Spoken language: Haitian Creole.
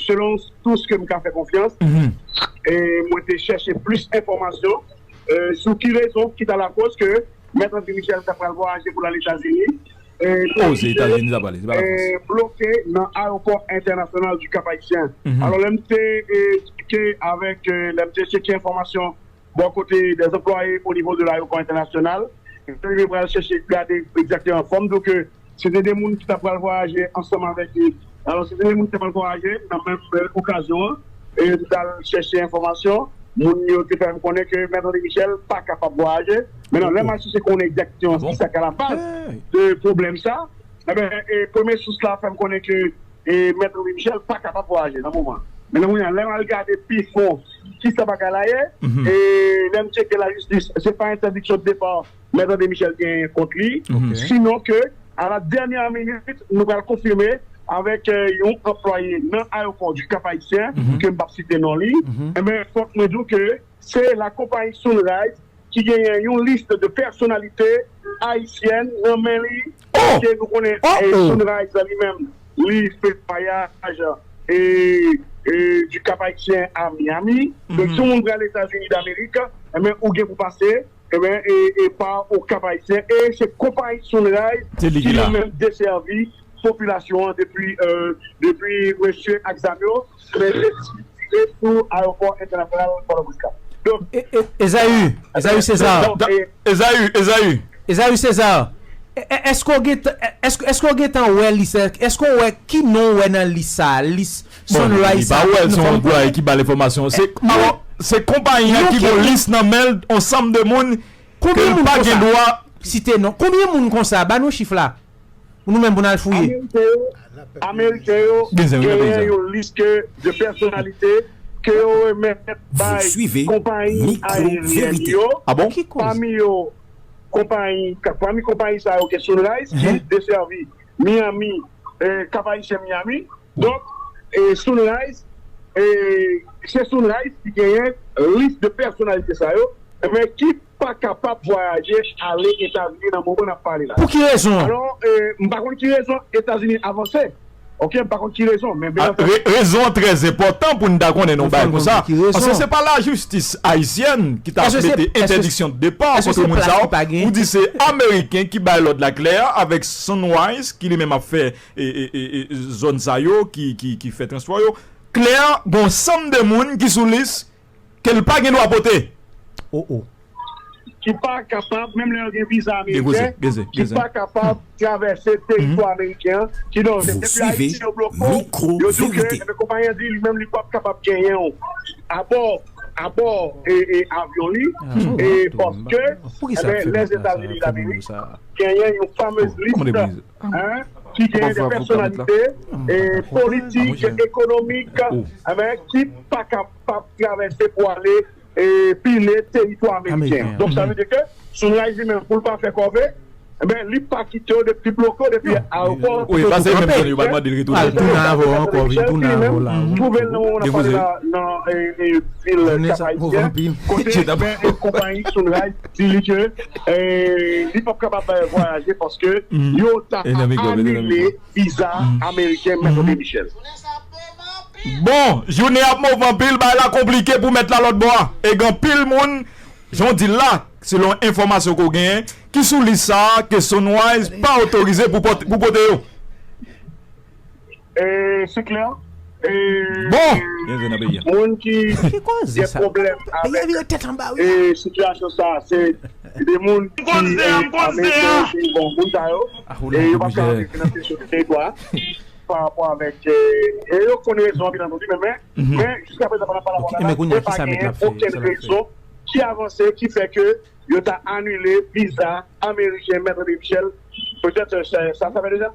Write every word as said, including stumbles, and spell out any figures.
selon tout ce que m ka fè konfyans, e mwen te chèche plis enfòmasyon, e, sou ki rezon ki ta lakoz ke Mèt André Michel ta pral vwayaje pou l al Etazini, e, Oh, se Etazini sa pale, se pa Lafrans. E, bloke nan ayewopò entènasyonal du Cap Haïtien. Alò, lè m te, e, tcheke avèk, e, lè m te tcheke enfòmasyon bò kote des employés au niveau de l'aéroport international. Mwen pral chèche gade egzakteman. Fò m di w ke se te de moun ki ta pral vwayaje ansanm avèk li. Alò, se te de moun ki ta pral vwayaje nan menm, e, okazyon an. E m t al chèche enfòmasyon. Moun yo te fè m konnen ke Mèt André Michel pa kapab vwayaje. Menan, lè m al chèche konnen egzakteman ki sa k alabaz de pwoblèm sa, enben, e, premye sous la fè m konnen ke e Mèt André Michel pa kapab vwayaje nan moman. Men nan moman, lè m al gade pi fon ki sa bagay la ye, e lè m tcheke lajistis, se pa entèdiksyon de depa Mèt André Michel genyen kont li, sinon ke a la dènyè minit, nou pral konfime avèk, e, yon anplwaye nan ayewopò du Cap Haïtien, ke m p ap site non li, enben, fòk mwen di w ke se lakonpayi Sunrise ki genyen yon lis de pèsonalite ayisyèn nan men li, paske nou konnen, e, Sunrise li menm, li fè vwayaj, e, e, du Cap Haïtien à Miami. Donk, si yon moun pral Etazini Damerik, enben, ou gen pou pase, enben, e, e pa o Cap Haïtien. E se konpayi Sunrise ki li menm desèvi popilasyon an depi, e, depi mesye ak zam yo, men e sou ayewopò entènasyonal Pòtoprens la. Donk, E- e- Ezaü, Ezaü César, donk, e- Ezaü, Ezaü. Ezaü César, e- e- èske w gen tan, èske, èske w gen tan wè lis, èske w wè ki non w wè nan lis sa, lis Bon, Sunrise li pa sa, wè l, se yon anplwaye ki ba l enfòmasyon. Se, alò, se konpayi an ki gon lis nan men l, yon sanm de moun ke l pa gen dwa site non. Konbyen moun konsa? Ba nou chif la. Pou nou menm, pou n al fouye. Ameriken yo, Ameriken yo genyen yon lis de pèsonalite ke yo remèt bay konpayi ayeryèn yo. Ah bon? Pami yo, konpayi, pami konpayi sa yo gen Sunrise, ki desèvi Miami, eh, Cap Haïtien Miami. Donk, eh, Sunrise, eh, se Sunrise ki genyen lis de pèsonalite sa yo, men ki pa kapab vwayaje ale Etazini nan moman n ap pale la. Pou ki rezon? Alò, eh, m pa konn ki rezon Etazini avanse. Oke, m pa konn ki rezon, men byen antandi. Rezon an trè enpòtan pou n ta konnen yon bagay konsa. Paske se pa lajistis ayisyèn ki ta mete entèdiksyon de depa kont moun sa yo. Ou di se Ameriken ki bay lòd la klè avèk Sunrise ki li menm ap fè e, e, e, e, zòn sa yo ki, ki, ki fè transpò yo. Klè, gon sanm de moun ki sou lis ke l pa gen dwa pote. Oh, oh. Ki pa kapab, menm lè yo gen viza ameriken, ki pa kapab travèse teritwa ameriken an. Kidonk, depi Ayiti yo bloke w, yo di w ke, enben, konpayi an di li menm li p ap kapab genyen w abò, abò, e, e, avyon li, e, paske, enben, Lèzetazini Damerik genyen yon famez lis, hein, ki genyen de pèsonalite, eh, politik, ekonomik, enben, ki pa kapab travèse pou ale, eh, pile teritwa ameriken. Donk, sa vle di ke Sunrise li menm, pou l pa fè kòve, enben, li pa kite yo depi, li bloke yo depi ayewopò. Wi, pase menm zòn yo, pa mande l retounen. Al tounen avè w ankò, vin tounen avè w la. Twouve l nan moman n ap pale la, nan, eh, eh, vil Cap Haïtien, kote, enben, eh, konpayi Sunrise di li ke, eh, li p ap kapab, eh, vwayaje paske yo ta anile viza ameriken Mèt André Michel. Bon, jounen ap move anpil, bagay la konplike pou mèt la lòt bò a. E gen anpil moun, jan w di l la, selon enfòmasyon ke w genyen, ki sou lis sa a, ke Sunrise pa otorize pou pote, pou pote yo. Eh, c'est clair. Eh, bon, moun ki gen pwoblèm avèk, eh, sitiyasyon sa a, se de moun ki, eh, anmete, bon, moun sa yo, eh, yo pa ka antre nan kesyon teritwa pa rapò avèk, eh, e yo konn rezon an, byen antandi, men, men, men, jiska prezan, pandan n ap pale avè w la, pa genyen okenn rezon ki avanse, ki fè ke yo ta anile viza ameriken Mèt André Michel. Petèt, eh, sa, sa, sa fè deja?